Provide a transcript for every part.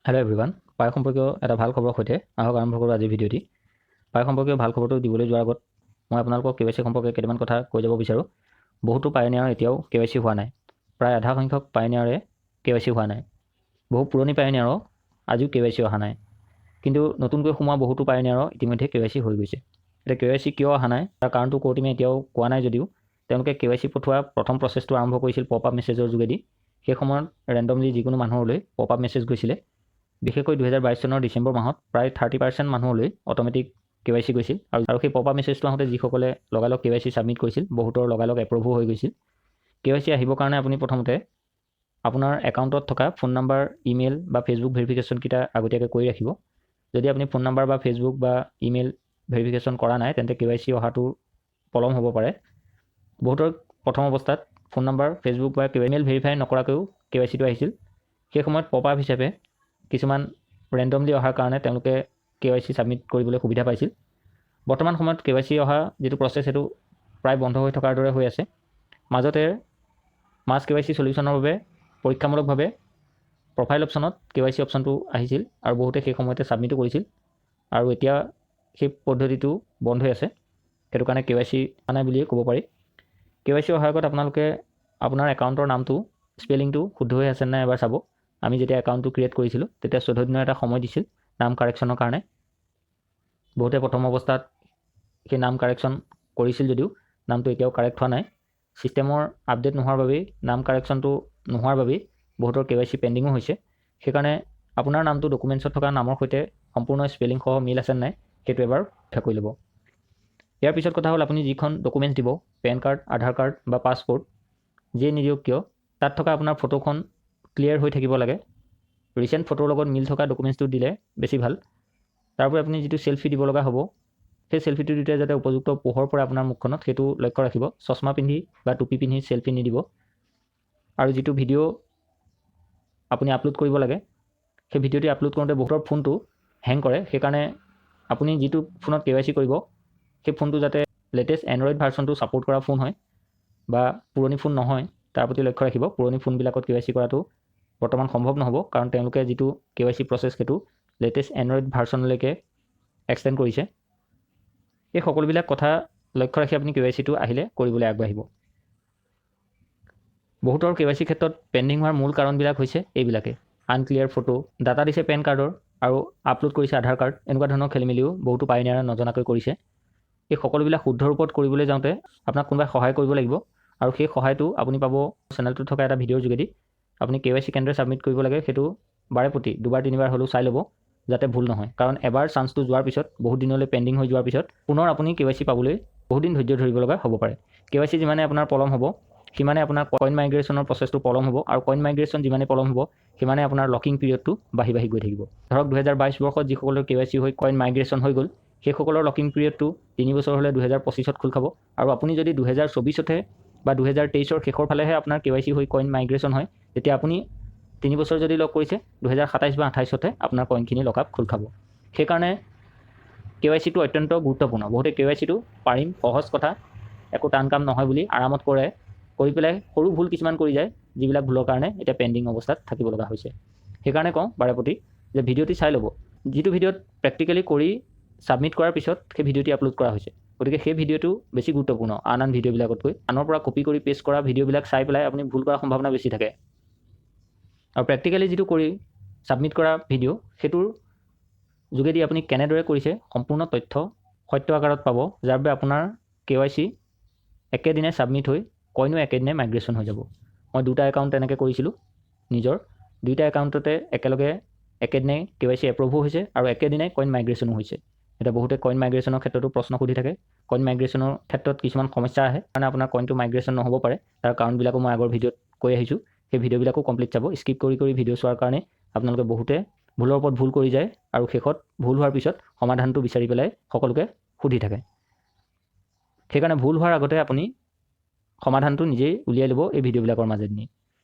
Hello' everyone, পাই সম্পৰ্কীয় এটা ভাল খবৰৰ সৈতে আহক আৰম্ভ কৰোঁ আজিৰ ভিডিঅ'টি। পাই সম্পৰ্কীয় ভাল খবৰটো দিবলৈ যোৱাৰ আগত মই আপোনালোকক কেৱাইচি সম্পৰ্কে কেইটামান কথা কৈ যাব বিচাৰোঁ। বহুতো পায়নিয়াৰ এতিয়াও কেৱাইচি হোৱা নাই। প্ৰায় আধা সংখ্যক পায়নিয়াৰে কেৱাইচি হোৱা নাই। বহু পুৰণি পায়নিয়াৰো আজিও কেৱাইচি অহা নাই। কিন্তু নতুনকৈ সোমোৱা বহুতো পায়নিয়াৰো ইতিমধ্যে কেৱাইচি হৈ গৈছে। এতিয়া কেৱাইচি কিয় অহা নাই, তাৰ কাৰণটো ক'ৰ টিমে এতিয়াও কোৱা নাই যদিও তেওঁলোকে কেৱাইচি পঠোৱা প্ৰথম প্ৰচেছটো আৰম্ভ কৰিছিল পপ আপ মেছেজৰ যোগেদি। সেই সময়ত ৰেণ্ডমলি যিকোনো মানুহলৈ পপ আপ মেছেজ গৈছিলে। বিশেষকৈ 2022 চনৰ ডিচেম্বৰ মাহত প্ৰায় 30% মানুহলৈ অট'মেটিক কেৱাইচি গৈছিল আৰু সেই পপ আপ মেছেজটো আহোঁতে যিসকলে লগালগ কেৱাইচি ছাবমিট কৰিছিল, বহুতৰ লগালগ এপ্ৰুভো হৈ গৈছিল। কেৱাইচি আহিবৰ কাৰণে আপুনি প্ৰথমতে আপোনাৰ একাউণ্টত থকা ফোন নাম্বাৰ, ইমেইল বা ফেচবুক ভেৰিফিকেশ্যনকেইটা আগতীয়াকৈ কৰি ৰাখিব। যদি আপুনি ফোন নাম্বাৰ বা ফেচবুক বা ইমেইল ভেৰিফিকেশ্যন কৰা নাই, তেন্তে কেৱাইচি অহাটো পলম হ'ব পাৰে। বহুতৰ প্ৰথম অৱস্থাত ফোন নাম্বাৰ, ফেচবুক বা ইমেইল ভেৰিফাই নকৰাকৈও কেৱাইচিটো আহিছিল। সেই সময়ত পপ আপ হিচাপে কিছুমান ৰেণ্ডমলি অহাৰ কাৰণে তেওঁলোকে কেৱাইচি ছাবমিট কৰিবলৈ সুবিধা পাইছিল। বৰ্তমান সময়ত কেৱাইচি অহা যিটো প্ৰচেছ, সেইটো প্ৰায় বন্ধ হৈ থকাৰ দৰে হৈ আছে। মাজতে মাছ কেৱাইচি চলিউশ্যনৰ বাবে পৰীক্ষামূলকভাৱে প্ৰফাইল অপশ্যনত কেৱাইচি অপশ্যনটো আহিছিল আৰু বহুতে সেই সময়তে ছাবমিটো কৰিছিল আৰু এতিয়া সেই পদ্ধতিটো বন্ধ হৈ আছে। সেইটো কাৰণে কেৱাইচি অহা নাই বুলিয়ে ক'ব পাৰি। কেৱাইচি অহাৰ আগত আপোনালোকে আপোনাৰ একাউণ্টৰ নামটো, স্পেলিংটো শুদ্ধ হৈ আছে নাই এবাৰ চাব। আমি যেতিয়া একাউণ্টটো ক্ৰিয়েট কৰিছিলোঁ, তেতিয়া 14 দিনৰ এটা সময় দিছিল নাম কাৰেকশ্যনৰ কাৰণে। বহুতে প্ৰথম অৱস্থাত সেই নাম কাৰেকশ্যন কৰিছিল যদিও নামটো এতিয়াও কাৰেক্ট হোৱা নাই। ছিষ্টেমৰ আপডেট নোহোৱাৰ বাবেই, নাম কাৰেকশ্যনটো নোহোৱাৰ বাবেই বহুতৰ কেৱাইচি পেণ্ডিঙো হৈছে। সেইকাৰণে আপোনাৰ নামটো ডকুমেণ্টছত থকা নামৰ সৈতে সম্পূৰ্ণ স্পেলিংসহ মিল আছে নাই, সেইটো এবাৰ পৰীক্ষা কৰি ল'ব। ইয়াৰ পিছত কথা হ'ল, আপুনি যিখন ডকুমেণ্টছ দিব, পেন কাৰ্ড, আধাৰ কাৰ্ড বা পাছপৰ্ট, যিয়ে নিদিয়ক কিয়, তাত থকা আপোনাৰ ফটোখন ক্লিয়াৰ হৈ থাকিব লাগে। ৰিচেণ্ট ফটোৰ লগত মিল থকা ডকুমেণ্টছটো দিলে বেছি ভাল। তাৰোপৰি আপুনি যিটো চেলফি দিব লগা হ'ব, সেই চেলফিটো দিওঁতে যাতে উপযুক্ত পোহৰ পৰে আপোনাৰ মুখখনত, সেইটো লক্ষ্য ৰাখিব। চশমা পিন্ধি বা টুপি পিন্ধি চেলফি নিদিব। আৰু যিটো ভিডিঅ' আপুনি আপলোড কৰিব লাগে, সেই ভিডিঅ'টি আপলোড কৰোঁতে বহুতৰ ফোনটো হেং কৰে। সেইকাৰণে আপুনি যিটো ফোনত কেৱাইচি কৰিব, সেই ফোনটো যাতে লেটেষ্ট এণ্ড্ৰইড ভাৰ্চনটো ছাপোৰ্ট কৰা ফোন হয় বা পুৰণি ফোন নহয়, তাৰ প্ৰতি লক্ষ্য ৰাখিব। পুৰণি ফোনবিলাকত কেৱাইচি কৰাটো বৰ্তমান সম্ভৱ নহ'ব, কাৰণ তেওঁলোকে যিটো কেৱাইচি প্ৰচেছ, সেইটো লেটেষ্ট এণ্ড্ৰইড ভাৰ্চনলৈকে এক্সটেণ্ড কৰিছে। এই সকলোবিলাক কথা লক্ষ্য ৰাখি আপুনি কেৱাইচিটো আহিলে কৰিবলৈ আগবাঢ়িব। বহুতৰ কেৱাইচি ক্ষেত্ৰত পেণ্ডিং হোৱাৰ মূল কাৰণবিলাক হৈছে এইবিলাকে। আনক্লিয়াৰ ফটো, ডাটা দিছে পেন কাৰ্ডৰ আৰু আপলোড কৰিছে আধাৰ কাৰ্ড, এনেকুৱা ধৰণৰ খেলি মেলিও বহুতো পাইনিয়াৰে নজনাকৈ কৰিছে। এই সকলোবিলাক শুদ্ধ ৰূপত কৰিবলৈ যাওঁতে আপোনাক কোনোবাই সহায় কৰিব লাগিব আৰু সেই সহায়টো আপুনি পাব চেনেলটোত থকা এটা ভিডিঅ'ৰ যোগেদি। আপুনি কেৱাইচি কেনেদৰে ছাবমিট কৰিব লাগে, সেইটো বাৰে প্ৰতি দুবাৰ তিনিবাৰ হ'লেও চাই ল'ব, যাতে ভুল নহয়। কাৰণ এবাৰ চান্সটো যোৱাৰ পিছত, বহুত দিনলৈ পেণ্ডিং হৈ যোৱাৰ পিছত পুনৰ আপুনি কেৱাইচি পাবলৈ বহুত দিন ধৈৰ্য ধৰিব লগা হ'ব পাৰে। কেৱাইচি যিমানে আপোনাৰ পলম হ'ব, সিমানে আপোনাৰ কইন মাইগ্ৰেশ্যনৰ প্ৰচেছটো পলম হ'ব আৰু কইন মাইগ্ৰেশ্যন যিমানে পলম হ'ব, সিমানে আপোনাৰ লকিং পিৰিয়ডটো বাঢ়ি বাঢ়ি গৈ থাকিব। ধৰক, 2022 বৰ্ষত যিসকলৰ কেৱাইচি হৈ কইন মাইগ্ৰেশ্যন হৈ গ'ল, সেইসকলৰ লকিং পিৰিয়ডটো 3 বছৰ হ'লে 2025ত খোল খাব। আৰু আপুনি যদি 2024তহে বা 2023ৰ শেষৰ ফালেহে আপোনাৰ কেৱাইচি হৈ কইন মাইগ্ৰেশ্যন হয়, তেতিয়া আপুনি 3 বছৰ যদি লক কৰিছে, 2027 বা 28তহে আপোনাৰ কইনখিনি লক আপ খোল খাব। সেইকাৰণে কেৱাইচিটো অত্যন্ত গুৰুত্বপূৰ্ণ। বহুতে কেৱাইচিটো পাৰিম, সহজ কথা, একো টান কাম নহয় বুলি আৰামত কৰে। কৰি পেলাই সৰু ভুল কিছুমান কৰি যায়, যিবিলাক ভুলৰ কাৰণে এতিয়া পেণ্ডিং অৱস্থাত থাকিব লগা হৈছে। সেইকাৰণে কওঁ বাৰে প্ৰতি যে ভিডিঅ'টি চাই ল'ব, যিটো ভিডিঅ'ত প্ৰেক্টিকেলি কৰি ছাবমিট কৰাৰ পিছত সেই ভিডিঅ'টি আপলোড কৰা হৈছে। গতিকে সেই ভিডিঅ'টো বেছি গুৰুত্বপূৰ্ণ আন আন ভিডিঅ'বিলাকতকৈ। আনৰ পৰা কপি কৰি পেষ্ট কৰা ভিডিঅ'বিলাক চাই পেলাই আপুনি ভুল কৰাৰ সম্ভাৱনা বেছি থাকে আৰু প্ৰেক্টিকেলি যিটো কৰি ছাবমিট কৰা ভিডিঅ', সেইটোৰ যোগেদি আপুনি কেনেদৰে কৰিছে, সম্পূৰ্ণ তথ্য সত্য আকাৰত পাব, যাৰ বাবে আপোনাৰ কেৱাইচি একেদিনাই ছাবমিট হৈ কইনো একেদিনাই মাইগ্ৰেশ্যন হৈ যাব। মই দুটা একাউণ্ট তেনেকৈ কৰিছিলোঁ নিজৰ। দুইটা একাউণ্টতে একেলগে একেদিনাই কেৱাইচি এপ্ৰুভো হৈছে আৰু একেদিনাই কইন মাইগ্ৰেশ্যনো হৈছে। এতিয়া বহুতে কইন মাইগ্ৰেশ্যনৰ ক্ষেত্ৰতো প্ৰশ্ন সুধি থাকে। কইন মাইগ্ৰেশ্যনৰ ক্ষেত্ৰত কিছুমান সমস্যা আহে কাৰণে আপোনাৰ কইনটো মাইগ্ৰেশ্যন নহ'ব পাৰে। তাৰ কাৰণবিলাকো মই আগৰ ভিডিঅ'ত কৈ আহিছোঁ। সেই ভিডিঅ'বিলাকো কমপ্লিট চাব। স্কিপ কৰি কৰি ভিডিঅ' চোৱাৰ কাৰণে আপোনালোকে বহুতে ভুলৰ ওপৰত ভুল কৰি যায় আৰু শেষত ভুল হোৱাৰ পিছত সমাধানটো বিচাৰি পেলাই সকলোকে সুধি থাকে। সেইকাৰণে ভুল হোৱাৰ আগতে আপুনি সমাধানটো নিজেই উলিয়াই ল'ব এই ভিডিঅ'বিলাকৰ মাজেদি।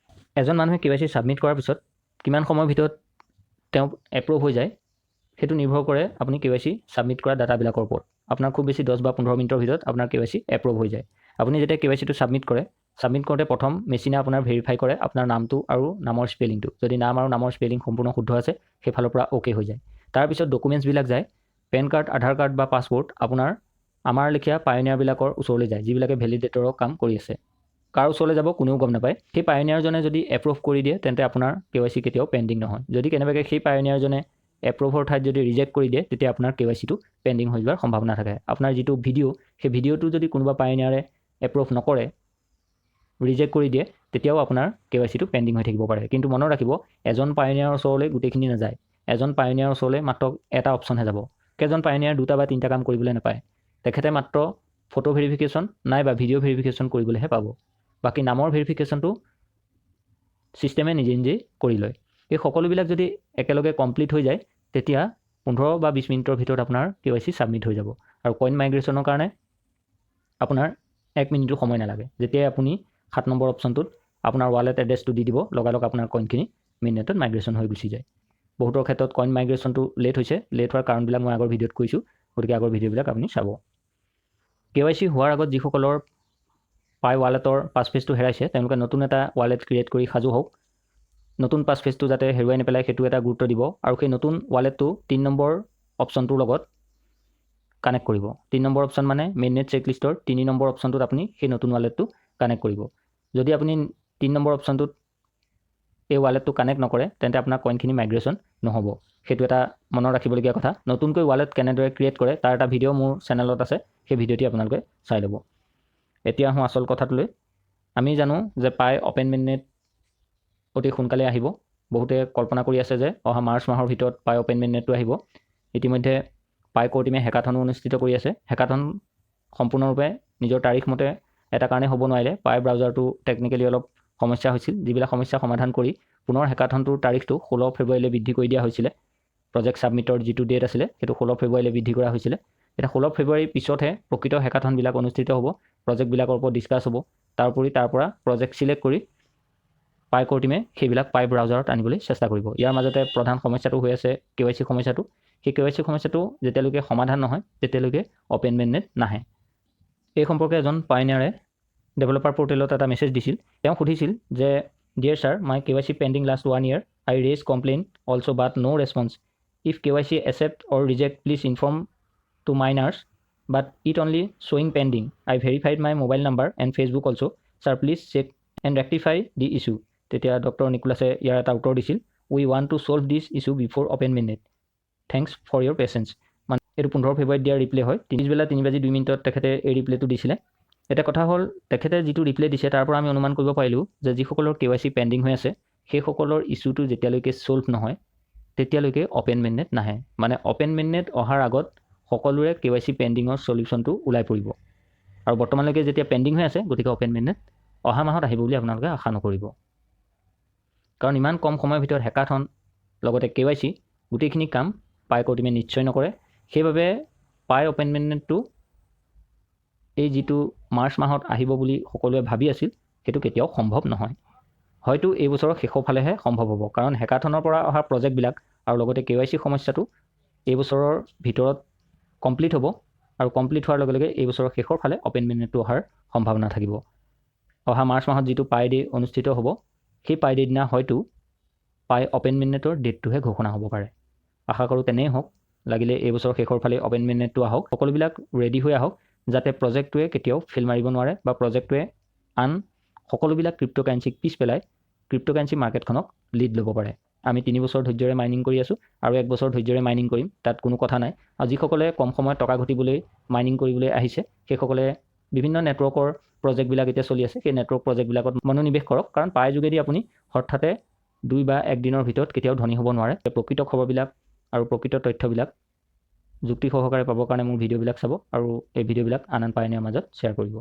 এজন মানুহে কেৱাইচি ছাবমিট কৰাৰ পিছত কিমান সময়ৰ ভিতৰত তেওঁ এপ্ৰুভ হৈ যায়, সেইটো নিৰ্ভৰ কৰে আপুনি কেৱাইচি ছাবমিট কৰা ডাটাবিলাকৰ ওপৰত। আপোনাৰ খুব বেছি 10 বা 15 মিনিটৰ ভিতৰত আপোনাৰ কেৱাইচি এপ্ৰুভ হৈ যায়। আপুনি যেতিয়া কেৱাইচিটো ছাবমিট কৰে ছাবমিট কৰোঁতে প্ৰথম মেচিনে আপোনাৰ ভেৰিফাই কৰে আপোনাৰ নামটো আৰু নামৰ স্পেলিংটো। যদি নাম আৰু নামৰ স্পেলিং সম্পূৰ্ণ শুদ্ধ আছে, সেইফালৰ পৰা অ'কে হৈ যায়। তাৰপিছত ডকুমেণ্টছবিলাক যায়, পেন কাৰ্ড, আধাৰ কাৰ্ড বা পাছপৰ্ট আপোনাৰ আমাৰ লেখীয়া পায়নিয়াৰবিলাকৰ ওচৰলৈ যায়, যিবিলাকে ভেলিডেটৰৰ কাম কৰি আছে। কাৰ ওচৰলৈ যাব কোনেও গম নাপায়। সেই পায়নিয়াৰজনে যদি এপ্ৰুভ কৰি দিয়ে, তেন্তে আপোনাৰ কেৱাইচি কেতিয়াও পেণ্ডিং নহয়। যদি কেনেবাকৈ সেই পায়নিয়াৰজনে এপ্ৰুভৰ ঠাইত যদি ৰিজেক্ট কৰি দিয়ে, তেতিয়া আপোনাৰ কেৱাইচিটো পেণ্ডিং হৈ যোৱাৰ সম্ভাৱনা থাকে। আপোনাৰ যিটো ভিডিঅ', সেই ভিডিঅ'টো যদি কোনোবা পায়নিয়াৰে এপ্ৰুভ নকৰে, ৰিজেক্ট কৰি দিয়ে, তেতিয়াও আপোনাৰ কেৱাইচিটো পেণ্ডিং হৈ থাকিব পাৰে। কিন্তু মনত ৰাখিব, এজন পায়নিয়াৰৰ ওচৰলৈ গোটেইখিনি নাযায়। এজন পায়নিয়াৰৰ ওচৰলৈ মাত্ৰ এটা অপশ্যনহে যাব। কেইজন পায়নিয়াৰ দুটা বা তিনিটা কাম কৰিবলৈ নাপায়। তেখেতে মাত্ৰ ফটো ভেৰিফিকেশ্যন নাইবা ভিডিঅ' ভেৰিফিকেশ্যন কৰিবলৈহে পাব। বাকী নামৰ ভেৰিফিকেশ্যনটো ছিষ্টেমে নিজে নিজেই কৰি লয়। এই সকলোবিলাক যদি একেলগে কমপ্লিট হৈ যায়, তেতিয়া 15 বা 20 মিনিটৰ ভিতৰত আপোনাৰ কেৱাইচি ছাবমিট হৈ যাব। আৰু কইন মাইগ্ৰেশ্যনৰ কাৰণে আপোনাৰ এক মিনিটো সময় নালাগে। যেতিয়াই আপুনি 7 নম্বৰ অপশ্যনটোত আপোনাৰ ৱালেট এড্ৰেছটো দি দিব, লগালগ আপোনাৰ কইনখিনি মেইননেটত মাইগ্ৰেশ্যন হৈ গুচি যায়। বহুতৰ ক্ষেত্ৰত কইন মাইগ্ৰেশ্যনটো লেট হৈছে। লেট হোৱাৰ কাৰণবিলাক মই আগৰ ভিডিঅ'ত কৈছোঁ, গতিকে আগৰ ভিডিঅ'বিলাক আপুনি চাব। কেৱাইচি হোৱাৰ আগত যিসকলৰ পাই ৱালেটৰ পাছফ্ৰেজটো হেৰাইছে, তেওঁলোকে নতুন এটা ৱালেট ক্ৰিয়েট কৰি সাজু হওক। নতুন পাছফ্ৰেজটো যাতে হেৰুৱাই নেপেলায়, সেইটো এটা গুৰুত্ব দিব আৰু সেই নতুন ৱালেটটো 3 নম্বৰ অপশ্যনটোৰ লগত কানেক্ট কৰিব। 3 নম্বৰ অপশ্যন মানে মেইননেট চেকলিষ্টৰ 3 নম্বৰ অপশ্যনটোত আপুনি সেই নতুন ৱালেটটো কানেক্ট কৰিব। যদি আপুনি 3 নম্বৰ অপশ্যনটোত এই ৱালেটটো কানেক্ট নকৰে, তেন্তে আপোনাৰ কইনখিনি মাইগ্ৰেশ্যন নহ'ব। সেইটো এটা মনত ৰাখিবলগীয়া কথা। নতুনকৈ ৱালেট কেনেদৰে ক্ৰিয়েট কৰে, তাৰ এটা ভিডিঅ' মোৰ চেনেলত আছে। সেই ভিডিঅ'টি আপোনালোকে চাই ল'ব। এতিয়া আহোঁ আচল কথাটোলৈ। আমি জানো যে পাই অ'পেন মেইননেট অতি সোনকালে আহিব। বহুতে কল্পনা কৰি আছে যে অহা মাৰ্চ মাহৰ ভিতৰত পাই অ'পেন মেইননেটটো আহিব। ইতিমধ্যে পাই ক'ৰ টীমে হেকাথনো অনুষ্ঠিত কৰি আছে। হেকাথন সম্পূৰ্ণৰূপে নিজৰ তাৰিখ মতে এটা কাৰণে হ'ব নোৱাৰিলে। পাই ব্ৰাউজাৰটো টেকনিকেলি অলপ সমস্যা হৈছিল, যিবিলাক সমস্যা সমাধান কৰি পুনৰ হেকাথনটোৰ তাৰিখটো 16 ফেব্ৰুৱাৰীলৈ বৃদ্ধি কৰি দিয়া হৈছিলে। প্ৰজেক্ট ছাবমিটৰ যিটো ডেট আছিলে, সেইটো 16 ফেব্ৰুৱাৰীলৈ বৃদ্ধি কৰা হৈছিলে। এতিয়া 16 ফেব্ৰুৱাৰীৰ পিছতহে প্ৰকৃত হেকাথনবিলাক অনুষ্ঠিত হ'ব, প্ৰজেক্টবিলাকৰ ওপৰত ডিছকাছ হ'ব। তাৰোপৰি তাৰ পৰা প্ৰজেক্ট চিলেক্ট কৰি পাই ক'ৰ টীমে সেইবিলাক পাই ব্ৰাউজাৰত আনিবলৈ চেষ্টা কৰিব। ইয়াৰ মাজতে প্ৰধান সমস্যাটো হৈ আছে কেৱাইচি সমস্যাটো। সেই কেৱাইচি সমস্যাটো যেতিয়ালৈকে সমাধান নহয়, তেতিয়ালৈকে অ'পেন মেইননেট নাহে। এই সম্পৰ্কে এজন পাইনিয়াৰে ডেভেলপাৰ পৰ্টেলত এটা মেছেজ দিছিল। তেওঁ সুধিছিল যে, "Dear sir, my KYC pending last one year. I raise complain also, but no response. If KYC accept or reject, please inform to miners, but it only showing pending. I verified my mobile number and Facebook also. Sir, please check and rectify the issue." তেতিয়া doctor নিকোলাছে ইয়াৰ এটা উত্তৰ দিছিল, "We want to solve this issue before open mainnet. Thanks for your patience." মানে এইটো 15 ফেব্ৰুৱাৰীত দিয়া reply হয়। পিছবেলা 3 বাজি 2 মিনিটত তেখেতে এই ৰিপ্লাইটো দিছিলে। এতিয়া কথা হ'ল, তেখেতে যিটো ৰিপ্লাই দিছে, তাৰ পৰা আমি অনুমান কৰিব পাৰিলোঁ যে যিসকলৰ কেৱাইচি পেণ্ডিং হৈ আছে, সেইসকলৰ ইছ্যুটো যেতিয়ালৈকে ছল্ভ নহয়, তেতিয়ালৈকে অ'পেন মেইননেট নাহে। মানে অ'পেন মেইননেট অহাৰ আগত সকলোৰে কেৱাইচি পেণ্ডিঙৰ চলিউশ্যনটো ওলাই পৰিব। আৰু বৰ্তমানলৈকে যেতিয়া পেণ্ডিং হৈ আছে, গতিকে অ'পেন মেইননেট অহা মাহত আহিব বুলি আপোনালোকে আশা নকৰিব। কাৰণ ইমান কম সময়ৰ ভিতৰত হেকাথন লগতে কেৱাইচি গোটেইখিনি কাম পাই ক'ৰ টীমে নিশ্চয় নকৰে। সেইবাবে পাই অ'পেন মেইননেটটো এই যিটো মাৰ্চ মাহত আহিব বুলি সকলোৱে ভাবি আছিল, সেইটো কেতিয়াও সম্ভৱ নহয়। হয়তো এই বছৰৰ শেষৰ ফালেহে সম্ভৱ হ'ব। কাৰণ হেকাথনৰ পৰা অহা প্ৰজেক্টবিলাক আৰু লগতে কেৱাইচি সমস্যাটো এই বছৰৰ ভিতৰত কমপ্লিট হ'ব আৰু কমপ্লিট হোৱাৰ লগে লগে এই বছৰৰ শেষৰ ফালে অ'পেন মেইননেটটো অহাৰ সম্ভাৱনা থাকিব। অহা মাৰ্চ মাহত যিটো পাই ডে অনুষ্ঠিত হ'ব, সেই পাই ডে দিনা হয়তো পাই অ'পেন মেইননেটৰ ডেটটোহে ঘোষণা হ'ব পাৰে। আশা কৰোঁ তেনেই হওক। লাগিলে এই বছৰৰ শেষৰ ফালে অ'পেন মেইননেটটো আহক, সকলোবিলাক ৰেডি হৈ আহক, যাতে প্ৰজেক্টটোৱে কেতিয়াও ফেইল মাৰিব নোৱাৰে বা প্ৰজেক্টটোৱে আন সকলোবিলাক ক্ৰিপ্ট'কাৰেঞ্চিক পিছ পেলাই ক্ৰিপ্ট'কাৰেঞ্চি মাৰ্কেটখনক লিড ল'ব পাৰে। আমি 3 বছৰ ধৈৰ্যৰে মাইনিং কৰি আছোঁ আৰু এক বছৰ ধৈৰ্যৰে মাইনিং কৰিম, তাত কোনো কথা নাই। আৰু যিসকলে কম সময়ত টকা ঘটিবলৈ মাইনিং কৰিবলৈ আহিছে, সেইসকলে বিভিন্ন নেটৱৰ্কৰ প্ৰজেক্টবিলাক এতিয়া চলি আছে, সেই নেটৱৰ্ক প্ৰজেক্টবিলাকত মনোনিৱেশ কৰক। কাৰণ পাই যোগেদি আপুনি হঠাতে দুই বা একদিনৰ ভিতৰত কেতিয়াও ধনী হ'ব নোৱাৰে। প্ৰকৃত খবৰবিলাক আৰু প্ৰকৃত তথ্যবিলাক যুক্তি সহকাৰে পাবৰ কাৰণে মোৰ ভিডিঅ'বিলাক চাব আৰু এই ভিডিঅ'বিলাক আন আন পায়নিয়াৰ মাজত শ্বেয়াৰ কৰিব।